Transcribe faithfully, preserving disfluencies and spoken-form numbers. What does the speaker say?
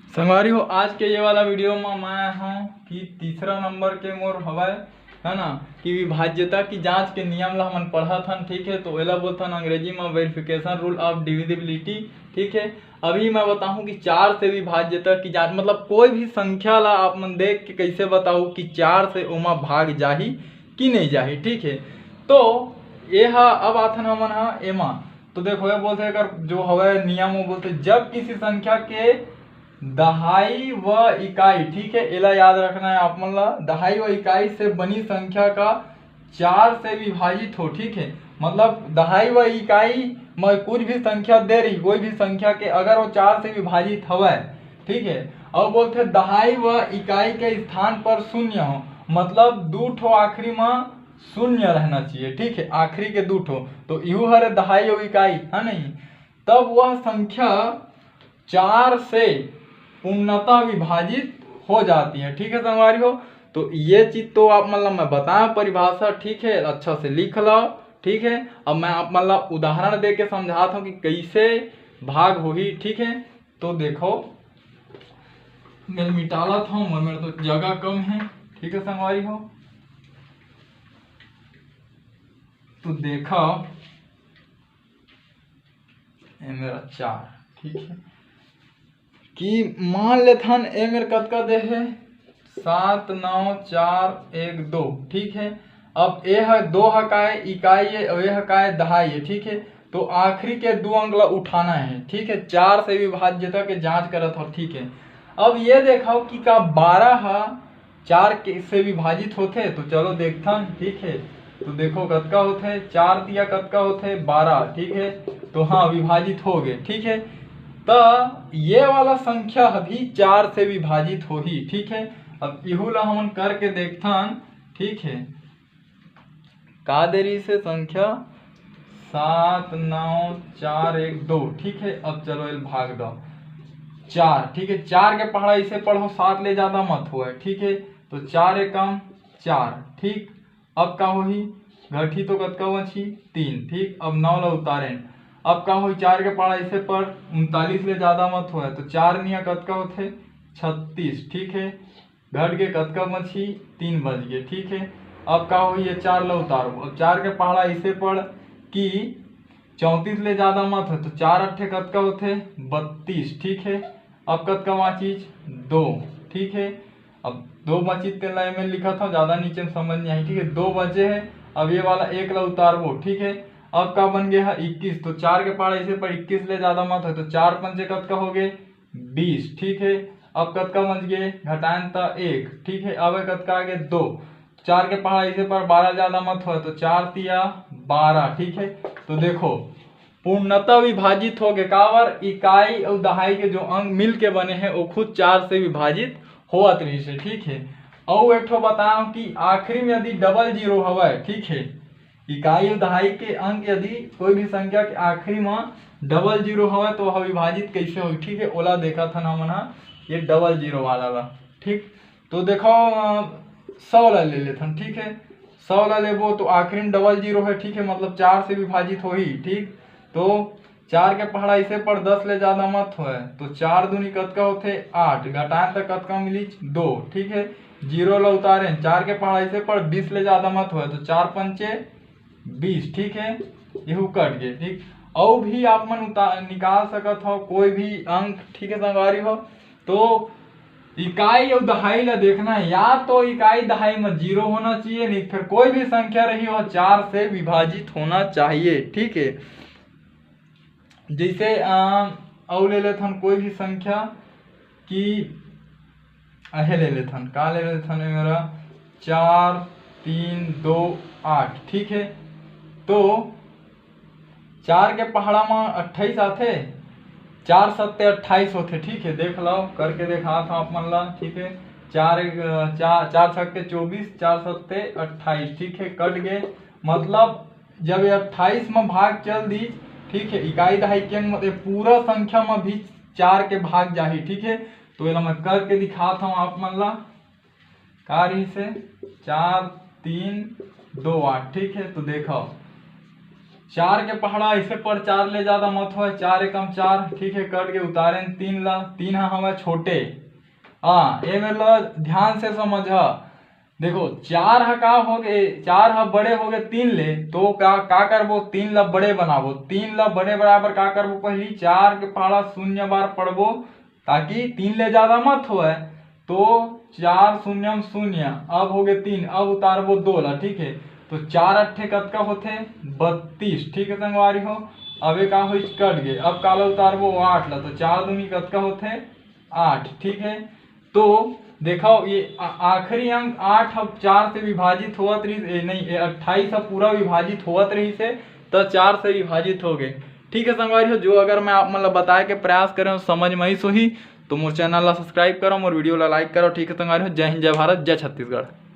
संगवारी हो, आज के ये वाला वीडियो में मैं हूँ कि तीसरा नंबर के मोर हवय, है ना, कि विभाज्यता की जांच के नियम ला हमन पढ़त हन, ठीक है। तो एला बोलथन अंग्रेजी में verification rule of divisibility, ठीक है। अभी मैं बताहूँ कि चार से विभाज्यता की जांच, मतलब कोई भी संख्या ला आप मन देख के कैसे बताओ कि चार से ओमा भाग जाही कि नहीं जाही, ठीक है। तो ये हा, अब आथन हमन हा एमा। तो देखो, ये बोलते, अगर जो हवय नियम, वो बोलते, जब किसी संख्या के दहाई व इकाई, ठीक है, एला याद रखना है आप मन ला, दहाई व इकाई से बनी संख्या का चार से विभाजित हो, ठीक है, मतलब दहाई व इकाई में कुछ भी संख्या दे रही, कोई भी संख्या के, अगर वो चार से विभाजित हवय, ठीक है, और बोलते दहाई व इकाई के स्थान पर शून्य हो, मतलब दू ठो आखिरी में शून्य रहना चाहिए, ठीक है, आखिरी के दू ठो। तो इहू हरे दहाई और इकाई, है नहीं? तब वह संख्या चार से पूर्णतः विभाजित हो जाती है, ठीक है संगवारी हो। तो ये चीज तो आप मतलब मैं बताया परिभाषा, ठीक है, अच्छा से लिख लो, ठीक है। अब मैं आप मतलब उदाहरण दे के समझाता हूँ कि कैसे भाग होही, ठीक है। तो देखो, मैं मिटालत हूँ, मैं, मेरे तो जगह कम है, ठीक है संगवारी हो। तो देखा, ये मेरा चार, ठीक है, कि मान लेथन ए मेर कतका दे हे, सात नौ चार एक दो, ठीक है। अब ए ह दो ह काय इकाई है और ए ह काय दहाई है, ठीक है। तो आखिरी के दो अंक ला उठाना है, ठीक है, चार से विभाज्यता के जांच करत हो, ठीक है। अब ये देखो कि का बारह ह चार के से विभाजित होथे, तो चलो देखथन, ठीक है। तो देखो कतका होथे, चार तिया कतका होथे, बारह, ठीक है। तो हाँ, विभाजित हो गए, ठीक है। त ये वाला संख्या अभी चार से विभाजित होही, ठीक है। अब इहू ला हमन करके देखथन, ठीक है, का दे रही से संख्या, सात नौ चार एक दो, ठीक है। अब चलो एल भाग दो, चार, ठीक है, चार के पहाड़ा इसे पढ़ो, सात ले ज्यादा मत होए, ठीक है। तो चार एकम चार, ठीक। अब का होही, घटी तो कतका बची, तीन, ठीक। अब नौ ला उतारेन, अब का होही, चार के पहाड़ा इसे पर उनतालीस ले ज्यादा मत होए, तो चार निया कतका होथे, छत्तीस, ठीक है। घट के कतका बची, तीन बच गए, ठीक है। अब का होही, ये चार ला उतारो, अब चार के पहाड़ा इसे पर कि चौंतीस ले ज्यादा मत हो, तो चार अट्ठे कतका होथे, बत्तीस, ठीक है। अब कतका बाचिस, दो, ठीक है। अब दो बाचिस तेला एमे लिखत हव, ज्यादा नीचे में समझ नहीं आई, ठीक है। दो बचे है, अब ये वाला एक ला उतारबो, ठीक है। अब का बन गया है, इक्कीस, तो चार के पहाड़ा इसे पर इक्कीस ले ज्यादा मत हो, तो चार पंचे कतका हो गए, बीस, ठीक है। अब कतका बच गए, घटाएन त एक, ठीक है। अब कतका आ गए, दो। चार के पहाड़ा इसे पर बारह ज्यादा मत हो, तो चार तिया बारह, ठीक है। तो देखो, पूर्णतः विभाजित हो गए, काबर, इकाई और दहाई के जो अंक मिल के बने हैं, वो खुद चार से विभाजित होवत रहिस हे, ठीक है। और एक ठो बताओ कि आखिरी में यदि डबल जीरो हवय, ठीक है, इकाई और दहाई के अंक यदि कोई भी संख्या के आखिरी में डबल जीरो हवय, तो वह विभाजित कैसे होही, ठीक है, ओला देखत हन हमन ह, ये डबल जीरो वाला ला, ठीक। तो देखो, अ, सौ ला ले लेथन, ठीक है, सौ ला लेबो तो आखिरी में डबल जीरो है, ठीक है, मतलब चार से विभाजित होही, ठीक। तो चार के पहाड़ा इसे पर दस ले ज्यादा मत होए, तो चार दूनी कतका होथे, आठ, घटाएन त कतका मिलिस, दो, ठीक है। जीरो ला उतारेन, चार के पहाड़ा इसे पर बीस ले ज्यादा मत होए, तो चार पंचे बीस, ठीक है, यहू कट गए, ठीक। अउ भी आप मन उतार निकाल सकत हो कोई भी अंक, ठीक है संगवारी हो। तो इकाई और दहाई ला देखना है, या तो इकाई दहाई में जीरो होना चाहिए, नहीं फिर कोई भी संख्या रही हो, चार से विभाजित होना चाहिए, ठीक है। जैसे, अ, अउ ले लेथन कोई भी संख्या कि अहे ले लेथन, का ले लेथन, ये मेरा चार तीन दो आठ, ठीक है। तो चार के पहाड़ा में अट्ठाईस आथे, चार सत्ते अट्ठाईस होथे, ठीक है। देख लो, करके देखा था आप मन ला, ठीक है। चार एक, अ, चार, चार छक्के चौबीस, चार सत्ते अट्ठाईस, ठीक है, कट गए। मतलब जब ये अट्ठाईस में भाग चल दी, ठीक है, इकाई दहाई के अंक में, ये पूरा संख्या में भी चार के भाग जाही, ठीक है। तो एला मैं करके दिखात हूँ आप मन ला, का रहिस हे, चार तीन दो आठ, ठीक है। तो देखो, चार के पहाड़ा ऐसे पर चार ले जादा मत होय, चार एकम चार, ठीक है, कट के उतारेन तीन ला, तीन ह हवय छोटे। हाँ, ए मेर ला ध्यान से समझ। देखो, चार ह का हो गे, चार ह बड़े हो गे तीन ले, तो का का करबो, तीन ला बड़े बनाबो। तीन ला बड़े बनाए बर का करबो, पहली चार के पहाड़ा शून्य बार पड़बो, ताकि तीन ले जादा मत होय। तो चार शून्यम शून्य, अब हो गे तीन, अब उतारबो दो ला, ठीक है। तो चार अट्ठे कतका होथे, बत्तीस, ठीक है संगवारी हो। अब ए का होइस, कट गे। अब काला उतारबो, आठ ला, तो चार दूनी कतका होथे, आठ, ठीक है। तो देखो, ये आ- आखिरी अंक आठ अब चार से विभाजित होवत रहिस, ए, नहीं, ए अट्ठाईस अब पूरा विभाजित होवत रहिस हे, तो चार से विभाजित हो गए। ठीक है संगवारी हो, जो अगर मैं आप मन ला बताए के प्रयास करे हूँ, समझ में आइस होही, तो मोर चैनल ला सब्सक्राइब करो, मोर वीडियो ला लाइक करो। ठीक है संगवारी हो, जय हिंद, जय भारत, जय छत्तीसगढ़।